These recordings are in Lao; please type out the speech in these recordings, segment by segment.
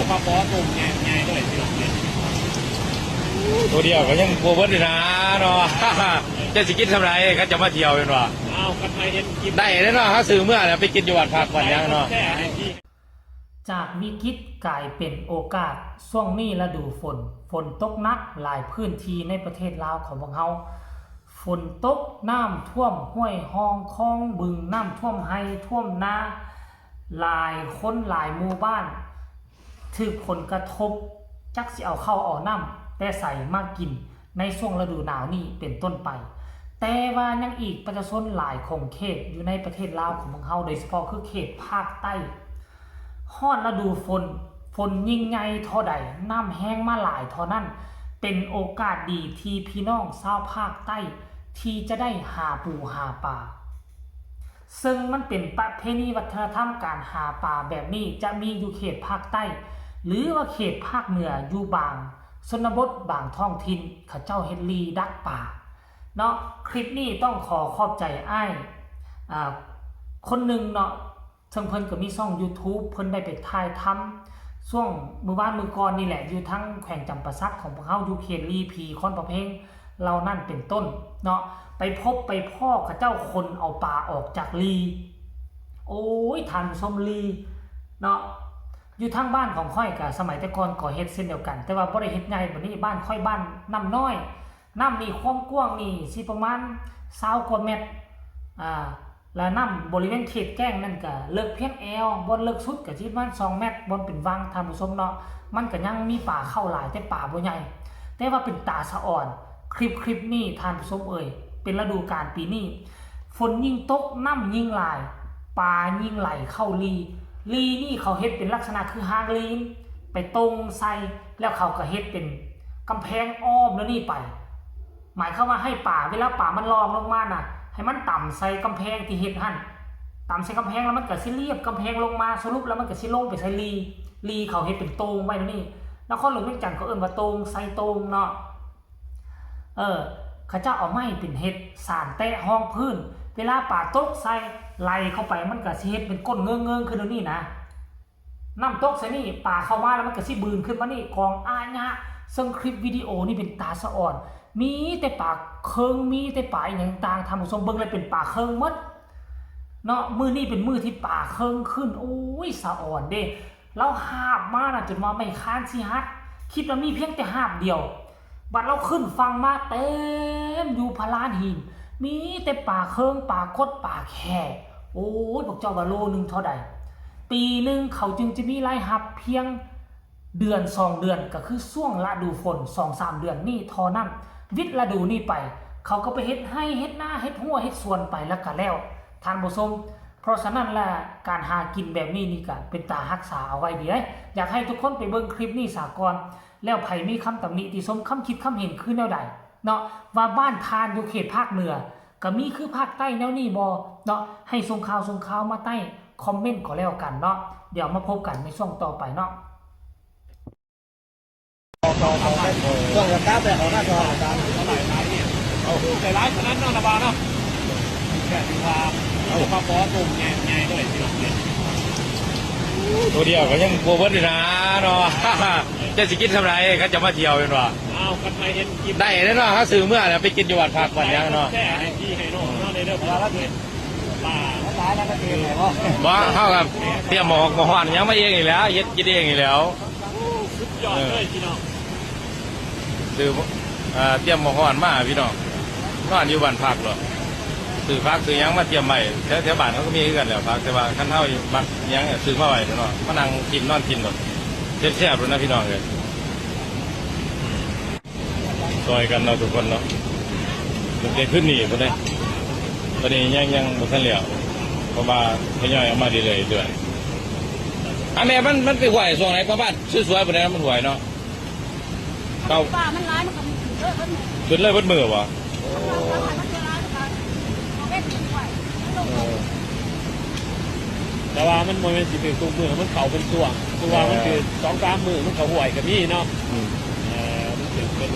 ປາປໍຕົ້ມໃຫຍ່ໆເລີຍພີ່ນ້ອງເອີຍ ໂຕດຽວກໍຍັງບໍ່ເບິດເລີຍນາເນາະ ເຈົ້າຊິກິນສ່ຳໃດ ຄັນເຈົ້າມາທ່ຽວແມ່ນບໍ່? ອ້າວ ຄັນໃຜເຫັນຄລິບໄດ້ເດ້ເນາະ ເຮົາຊື້ເມືອແລ້ວໄປກິນຢູ່ບ້ານພັກບ້ານຫຍັງເນາະ. ຈາກວິກິດກາຍເປັນໂອກາດ, ຊ່ວງນີ້ລະດູຝົນ, ຝົນຕົກໜັກຫຼາຍພື້ນທີ່ໃນປະເທດລາວຂອງພວກເຮົາ. ຝົນຕົກ, ນ້ຳຖ້ວມຫ້ວຍຮ່ອງຄອງບຶງ, ນ້ຳຖ້ວມໄຮ່ຖ້ວມນາ, ຫຼາຍຄົນຫຼາຍໝູ່ບ້ານຖືກຜົນກະທົບ, ຈັກຊິເອົາເຂົ້າເອົານ້ຳແຕ່ໃສມາກິນໃນຊ່ວງລະດູໜາວນີ້ເປັນຕົ້ນໄປ. ແຕ່ວ່າຍັງອີກປະຊາຊົນຫຼາຍຂົງເຂດຢູ່ໃນປະເທດລາວຂອງພວກເຮົາ, ໂດຍສະເພາະຄືເຂດພາກໃຕ້ ຮອດລະດູຝົນ, ຝົນຍິ່ງໃຫຍ່ທໍ່ໃດ, ນ້ຳແຮງມາຫຼາຍທໍ່ນັ້ນ, ເປັນໂອກາດດີທີ່ພີ່ນ້ອງຊາວພາກໃຕ້ທີ່ຈະໄດ້ຫາປູຫາປາ. ເຊິ່ງມັນເປັນປະເພນີວັດທະນະທຳການຫາປາແບບນີ້ ຈະມີຢູ່ເຂດພາກໃຕ້ ຫຼືວ່າເຂດພາກເໜືອ ຢູ່ບາງຊົນນະບົດ, ບາງທ້ອງຖິ່ນ ເຂົາເຈົ້າເຮັດລີດັກປາເນາະ. ຄລິບນີ້ຕ້ອງຂໍຂອບໃຈອ້າຍ, ອາ, ຄົນໜຶ່ງເນາະ ເຊິ່ງເພິ່ນກໍມີຊ່ອງຢູທູບ ເພິ່ນໄດ້ໄປຖ່າຍທຳຊ່ວງມື້ວານມື້ກ່ອນນີ້ແຫຼະ ຢູ່ທາງແຂວງຈຳປາສັກຂອງພວກເຮົາ ຢູ່ເຂດລີຜີຄອນພະເພັງເຫຼົ່ານັ້ນເປັນຕົ້ນເນາະ. ໄປພົບໄປພໍ້ເຂົາເຈົ້າຂົນເອົາປາອອກຈາກລີ. ໂອ້ຍ ທ່ານຜູ້ຊົມ ລີເນາະ ຢູ່ທາງບ້ານຂອງຂ້ອຍກະສະໄໝແຕ່ກ່ອນກໍເຮັດເຊັ່ນດຽວກັນ ແຕ່ວ່າບໍ່ໄດ້ເຮັດໃຫຍ່ປານນີ້. ບ້ານຂ້ອຍບ້ານນ້ຳນ້ອຍ ນ້ຳນີ້ຄວາມກວ້າງນີ້ຊິປະມານຊາວກວ່າແມັດ ອາ ແລະ ນ້ຳບໍລິເວນເຂດແກ້ງນັ້ນກະເລິກພຽງແອວ, ບ່ອນເລິກສຸດກະຊິປະມານສອງແມັດ, ບ່ອນເປັນວັງ ທ່ານຜູ້ຊົມເນາະ. ມັນກະຍັງມີປາເຂົ້າຫຼາຍ ແຕ່ປາບໍ່ໃຫຍ່ ແຕ່ວ່າເປັນຕາສະອອນ. ຄລິບ ຄລິບນີ້ ທ່ານຜູ້ຊົມເອີຍ ເປັນລະດູການປີນີ້ ຝົນຍິ່ງຕົກ ນ້ຳຍິ່ງຫຼາຍ ປາຍິ່ງໄຫຼເຂົ້າລີ. ລີນີ້ເຂົາເຮັດເປັນລັກສະນະຄືຮາງລີນ ໄປຕົງໃສ່ ແລ້ວເຂົາກໍເຮັດເປັນກຳແພງອ້ອມແນວນີ້ໄປ. ໝາຍຄວາມວ່າໃຫ້ປາ ເວລາປາມັນລ່ອງລົງມານະ ໃຫ້ມັນຕຳໃສ່ກຳແພງທີ່ເຮັດຫັ້ນ, ຕຳໃສ່ກຳແພງແລ້ວມັນກໍຊິລຽບກຳແພງລົງມາ, ສະຫຼຸບແລ້ວມັນກໍຊິລົງໄປໃສ່ລີ. ລີເຂົາເຮັດເປັນໂຕ່ງໄວ້ແນວນີ້. ນະຄອນຫຼວງວຽງຈັນເຂົາເອີ້ນວ່າໂຕ່ງໃສ່ໂຕ່ງເນາະ. ເອີ ເຂົາເຈົ້າເອົາໄມ້ເປັນເຮັດສານແຕະຮອງພື້ນ, ເວລາປາຕົກໃສ່ໄຫຼເຂົ້າໄປ ມັນກໍຊິເຮັດເປັນກົ້ນເງິງໆ ຄືແນວນີ້ນະ. ນ້ຳຕົກໃສ່ນີ້ ປາເຂົ້າມາແລ້ວມັນກໍຊິບືນຂຶ້ນມານີ້ ກອງອາຍະ. ເຊິ່ງຄລິບວິດີໂອນີ້ເປັນຕາສະອອນ ມີແຕ່ປາເຄິງ ມີແຕ່ປາອີ່ຫຍັງຕ່າງໆ ທ່ານຜູ້ຊົມເບິ່ງແລ້ວເປັນປາເຄິງໝົດເນາະ. ມື້ນີ້ເປັນມື້ທີ່ປາເຄິງຂຶ້ນ ໂອ້ຍ ສະອອນເດ້. ລາວຫາບມານະ ຈົນວ່າໄມ້ຄານຊິຫັກ ຄິດວ່າມີພຽງແຕ່ຫາບດຽວ ບັດລາວຂຶ້ນຝັ່ງມາເຕັມຢູ່ພະລານຫີນ ມີແຕ່ປາເຄິງ ປາກົດ ປາແຂ້. ໂອ້ຍ ພວກເຈົ້າວ່າໂລໜຶ່ງເທົ່າໃດ? ປີໜຶ່ງເຂົາຈຶ່ງຈະມີລາຍຮັບພຽງເດືອນສອງເດືອນ ກໍຄືຊ່ວງລະດູຝົນສອງສາມເດືອນນີ້ເທົ່ານັ້ນ. ວິດລະດູນີ້ໄປ ເຂົາກໍໄປເຮັດໄຮ່ເຮັດນາ ເຮັດຮົ້ວເຮັດສວນໄປ ແລ້ວກໍແລ້ວ ທ່ານຜູ້ຊົມ. ເພາະສະນັ້ນລະ ການຫາກິນແບບນີ້ນີ້ກະເປັນຕາຮັກສາເອົາໄວ້ດີເດ້. ຢາກໃຫ້ທຸກຄົນໄປເບິ່ງຄລິບນີ້ສາກ່ອນ ແລ້ວໃຜມີຄຳຕຳໜິຕິຊົມ ຄຳຄິດຄຳເຫັນຄືແນວໃດເນາະ ວ່າບ້ານທ່ານຢູ່ເຂດພາກເໜືອກະມີຄືພາກໃຕ້ແນວນີ້ບໍ່ເນາະ? ໃຫ້ສົ່ງຂ່າວສົ່ງຂ່າວມາໃຕ້ຄອມເມັນກໍແລ້ວກັນເນາະ. ດຽວມາພົບກັນໃນຊ່ວງຕໍ່ໄປເນາະ. ເອົາຫຼາຍໆຂະໜາດນັ້ນນະບ່າວເນາະ ແບບທີ່ວ່າເອົາປາປໍຕົ້ມໃຫຍ່ໆເລີຍພີ່ນ້ອງເອີຍ ໂຕດຽວກໍຍັງບໍ່ເບິດເລີຍນາເນາະ ເຈົ້າຊິກິນສ່ຳໃດ ຄັນເຈົ້າມາທ່ຽວແມ່ນບໍ່? ອ້າວ ຄັນໃຜເຫັນຄລິບໄດ້ເດ້ເນາະ ເຮົາຊື້ເມືອແລ້ວໄປກິນຢູ່ບ້ານພັກບ້ານຫຍັງເນາະ ແຊໃຫ້ພີ່ໃຫ້ນ້ອງເຮົາໄດ້ເດີ ເພາະວ່າລາວເປັນ ບໍ່ ເຮົາກໍຕຽມໝໍ້ ໝໍ້ຮ້ອນຫຍັງມາເອງນີ້ແຫຼະ ເຮັດກິນເອງນີ້ແຫຼະ ສຸດຍອດເລີຍພີ່ນ້ອງ ເອີ ຊື້ ເອີ ຕຽມໝໍ້ຮ້ອນມາພີ່ນ້ອງ ນອນຢູ່ບ້ານພັກໂລດ ຊື້ຜັກຊື້ຫຍັງມາຕຽມໄວ້ ແຖວ ແຖວບ້ານເຮົາກໍມີຄືກັນແຫຼະຜັກ ແຕ່ວ່າຄັນເຮົາມັກຫຍັງກໍຊື້ມາໄວ້ໂລດເນາະ ມານັ່ງກິນນອນກິນໂລດ ແຊບໆໂລດນະພີ່ນ້ອງເອີຍ. ຊ່ອຍກັນເນາະທຸກຄົນເນາະ ຕັ້ງແຕ່ຄືນນີ້ພຸ້ນເດ້ ຕອນນີ້ຍັງ ຍັງບໍ່ທັນແລ້ວ ເພາະວ່າທະຍອຍເອົາມາເລື້ອຍໆ ເດືອນ ອາ ແມ່ ມັນ ມັນໄປຫ້ວຍຊ່ວງໃດ ປະມານສວຍໆ ພຸ້ນເດ້ ມັນຫ້ວຍເນາະ ເຂົາ ປາມັນຫຼາຍ ມັນກໍຂຶ້ນເລີຍເບິດມື້ ຂຶ້ນເລີຍເບິດມື້ບໍ່? ໂອ້ ແຕ່ວ່າມັນບໍ່ແມ່ນຊິຖືກທຸກມື້ ມັນເຂົ້າເປັນຊ່ວງ ຄືວ່າມັນຖືກສອງສາມມື້ ມັນເຂົ້າຫ້ວຍກໍມີເນາະ ອືມ ເອີ ມັນຖືກເປັນ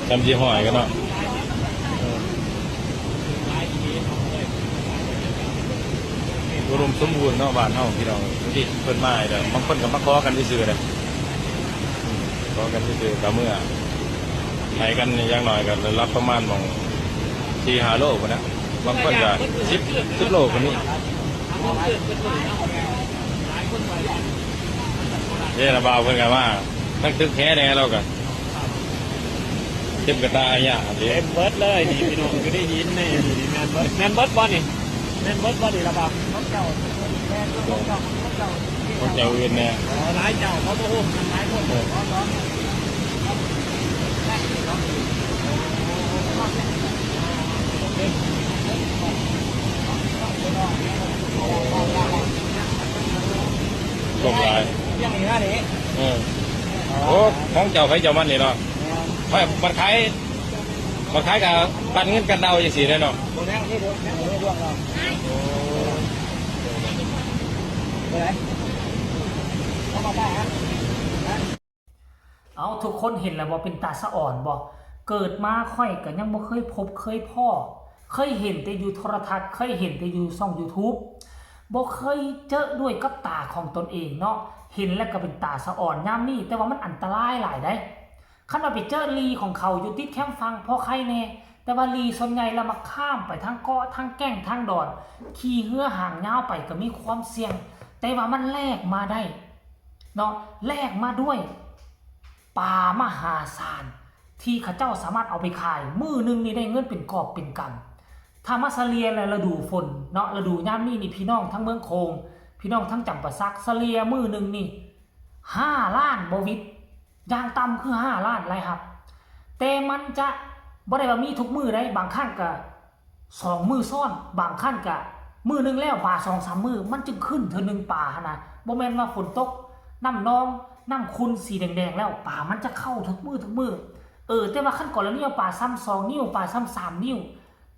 ຈຳຊິຫ້ອຍກັນເນາະ ເອີ. ອຸດົມສົມບູນເນາະ ບ້ານເຮົາພີ່ນ້ອງ. ບາງທີເພິ່ນມາແລ້ວ ບາງຄົນກໍມາຂໍກັນຊື່ໆເດ້ ຂໍກັນຊື່ໆ ກໍເມືອ ໃຫ້ກັນຢ່າງໜ້ອຍກໍໄດ້ຮັບປະມານໝ່ອງສີ່ຫ້າໂລພຸ້ນນະ ບາງຄົນກໍສິບ ສິບໂລກໍມີ. ເດ້ລະ ບ່າວເພິ່ນກໍມາ ທັງຕຶກແຫແດ່ ລາວກໍ ເຕັມກະຕ່າອາຍາເດ້ ເຕັມເບິດເລີຍນີ້ພີ່ນ້ອງ. ຢູ່ໃນຫີນນີ້ ນີ້ແມ່ນເບິດ ແມ່ນເບິດບໍ່ນີ້? ແມ່ນເບິດບໍ່ນີ້ລະບ່າວ? ຂອງເຈົ້າ ຂອງເຈົ້າອື່ນແດ່ ຫຼາຍເຈົ້າ ເຂົາບໍ່ຮູ້ກັນຫຼາຍຄົນ. ຕົກຫຼາຍ ເອີ ໂອ້ ຂອງເຈົ້າໃຜເຈົ້າມັນນີ້ເນາະ. ແມ່ນ ມັນຂາຍ ມັນຂາຍກະປັນເງິນກັນດາວຈັ່ງຊີ້ແຫຼະເນາະ. ເອົາ ທຸກຄົນເຫັນແລ້ວບໍ່ ເປັນຕາສະອອນບໍ່? ເກີດມາຂ້ອຍກໍຍັງບໍ່ເຄີຍພົບເຄີຍພໍ້ ເຄີຍເຫັນແຕ່ຢູ່ໂທລະທັດ ເຄີຍເຫັນແຕ່ຢູ່ຊ່ອງຢູທູບ ບໍ່ເຄີຍເຈີດ້ວຍກັບຕາຂອງຕົນເອງເນາະ. ເຫັນແລ້ວກໍເປັນຕາສະອອນຍາມນີ້ ແຕ່ວ່າມັນອັນຕະລາຍຫຼາຍໃດ໋. ຄັນວ່າໄປເຈີລີຂອງເຂົາຢູ່ຕິດແຄມຝັ່ງພໍໄຄແດ່ ແຕ່ວ່າລີສ່ວນໃຫຍ່ລະມັກຂ້າມໄປທາງເກາະ ທາງແກ້ງ ທາງດອນ ຂີ່ເຮືອຫາງຍາວໄປກໍມີຄວາມສ່ຽງ ແຕ່ວ່າມັນແລກມາໄດ້ເນາະ ແລກມາດ້ວຍປາມະຫາສານ ທີ່ເຂົາເຈົ້າສາມາດເອົາໄປຂາຍ ມື້ໜຶ່ງນີ້ໄດ້ເງິນເປັນກອບເປັນກຳ. ຖ້າມາສະເລ່ຍແລ້ວລະດູຝົນເນາະ ລະດູຍາມນີ້ນີ້ ພີ່ນ້ອງທັງເມືອງໂຂງ ພີ່ນ້ອງທັງຈຳປາສັກ ສະເລ່ຍມື້ໜຶ່ງນີ້ຫ້າລ້ານບໍ່ຫວິດ ຢ່າງຕ່ຳຄືຫ້າລ້ານລາຍຮັບ. ແຕ່ມັນຈະບໍ່ໄດ້ວ່າມີທຸກມື້ໃດ໋ ບາງຄັ້ງກະສອງມື້ຊ້ອນ ບາງຄັ້ງກະມື້ໜຶ່ງແລ້ວປາສອງສາມມື້ ມັນຈຶ່ງຂຶ້ນເທື່ອໜຶ່ງປາຫັ້ນນະ. ບໍ່ແມ່ນວ່າຝົນຕົກ ນ້ຳນອງ ນ້ຳຂຸ່ນສີແດງໆແລ້ວ ປາມັນຈະເຂົ້າທຸກມື້ທຸກມື້. ເອີ ແຕ່ວ່າຄັນກໍລະນີວ່າປາຊ່ຳສອງນິ້ວ ປາຊ່ຳສາມນິ້ວ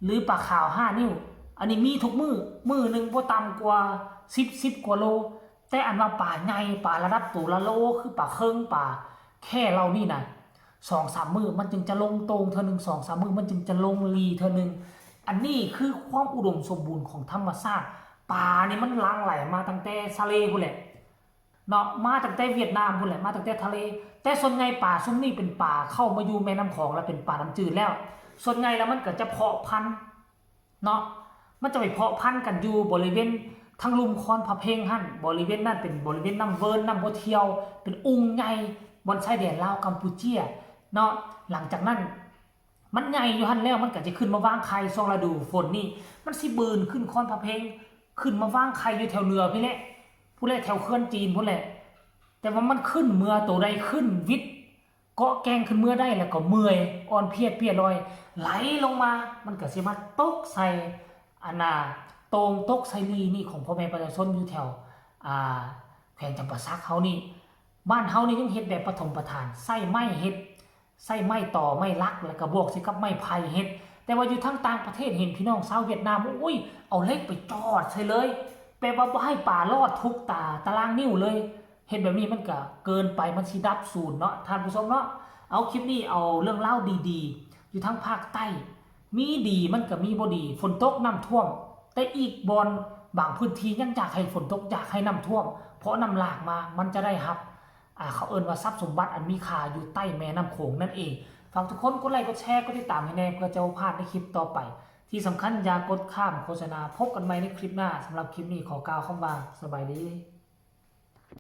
ຫຼືປາຂາວຫ້ານິ້ວ ອັນນີ້ມີທຸກມື້ ມື້ໜຶ່ງບໍ່ຕ່ຳກວ່າສິບ ສິບກວ່າໂລ. ແຕ່ອັນວ່າປາໃຫຍ່ ປາລະດັບໂຕລະໂລ ຄືປາເຄິງ ປາແຂ້ເຫຼົ່ານີ້ນະ ສອງສາມມື້ມັນຈຶ່ງຈະລົງໂຕ່ງເທື່ອໜຶ່ງ ສອງສາມມື້ມັນຈຶ່ງຈະລົງລີເທື່ອໜຶ່ງ. ອັນນີ້ຄືຄວາມອຸດົມສົມບູນຂອງທຳມະຊາດ ປານີ້ມັນຫຼັ່ງໄຫຼມາຕັ້ງແຕ່ທະເລພຸ້ນແຫຼະເນາະ ມາຕັ້ງແຕ່ຫວຽດນາມພຸ້ນແຫຼະ ມາຕັ້ງແຕ່ທະເລ. ແຕ່ສ່ວນໃຫຍ່ປາຊຸມນີ້ເປັນປາເຂົ້າມາຢູ່ແມ່ນ້ຳຂອງ ແລະເປັນປານ້ຳຈືດແລ້ວ ສ່ວນໃຫຍ່ແລ້ວມັນກໍຈະເພາະພັນ ເນາະ ມັນຈະໄປເພາະພັນກັນຢູ່ບໍລິເວນທາງລຸ່ມຄອນພະເພັງຫັ້ນ ບໍລິເວນນັ້ນເປັນບໍລິເວນນ້ຳເວີນ ນ້ຳບົວທ່ຽວ ເປັນອຸ່ງໃຫຍ່ ບ່ອນຊາຍແດນລາວກຳປູເຈຍເນາະ. ຫຼັງຈາກນັ້ນມັນໃຫຍ່ຢູ່ຫັ້ນແລ້ວ ມັນກໍຈະຂຶ້ນມາວາງໄຂ່ຊ່ວງລະດູຝົນນີ້ ມັນຊິບືນຂຶ້ນຄອນພະເພັງ ຂຶ້ນມາວາງໄຂ່ຢູ່ແຖວເໜືອພີ້ແຫຼະ ພຸ້ນແຫຼະ ແຖວເຂື່ອນຈີນພຸ້ນແຫຼະ. ແຕ່ວ່າມັນຂຶ້ນເມືອ ໂຕໃດຂຶ້ນວິດ ເກາະແກ່ງຂຶ້ນເມືອໄດ້ ແລ້ວກໍເມື່ອຍ ອ່ອນເພຍເປຍລອຍ ໄຫຼລົງມາ ມັນກໍຊິມາຕົກໃສ່ ອັນນ່າ ໂຕ່ງຕົກໃສ່ລີນີ້ຂອງພໍ່ແມ່ປະຊາຊົນຢູ່ແຖວ ອ່າ ແຂວງຈຳປາສັກເຮົານີ້. ບ້ານເຮົານີ້ຍັງເຮັດແບບປະຖົມປະຖານ ໃຊ້ໄມ້ເຮັດ ໃຊ້ໄມ້ຕໍ ໄມ້ຫຼັກ ແລ້ວກໍບວກໃສ່ກັບໄມ້ໄຜ່ເຮັດ. ແຕ່ວ່າຢູ່ທາງຕ່າງປະເທດເຫັນພີ່ນ້ອງຊາວຫວຽດນາມ ໂອ້ຍ ເອົາເຫຼັກໄປຈອດໃສ່ເລີຍ ແບບວ່າບໍ່ໃຫ້ປາລອດທຸກຕາຕະລາງນິ້ວເລີຍ. ເຮັດແບບນີ້ມັນກະເກີນໄປ ມັນຊິດັບສູນເນາະທ່ານຜູ້ຊົມເນາະ. ເອົາ ຄລິບນີ້ເອົາເລື່ອງລາວດີໆ ຢູ່ທາງພາກໃຕ້ ມີດີມັນກະມີບໍ່ດີ ຝົນຕົກນ້ຳຖ້ວມ ແຕ່ອີກບ່ອນບາງພື້ນທີ່ຍັງຢາກໃຫ້ຝົນຕົກ ຢາກໃຫ້ນ້ຳຖ້ວມ ເພາະນ້ຳຫຼາກມາ ມັນຈະໄດ້ຮັບ ອ່າ ເຂົາເອີ້ນວ່າຊັບສົມບັດອັນມີຄ່າຢູ່ໃຕ້ແມ່ນ້ຳໂຂງນັ້ນເອງ. ຝາກທຸກຄົນກົດໄລ ກົດແຊ ກົດຕິດຕາມໃຫ້ແດ່ ເພື່ອຈະບໍ່ພາດໃນຄລິບຕໍ່ໄປ. ທີ່ສຳຄັນຢ່າກົດຂ້າມໂຄສະນາ. ພົບກັນໃໝ່ໃນຄລິບໜ້າ. ສຳລັບຄລິບນີ້ຂໍກ່າວຄຳວ່າ ສະບາຍດີ.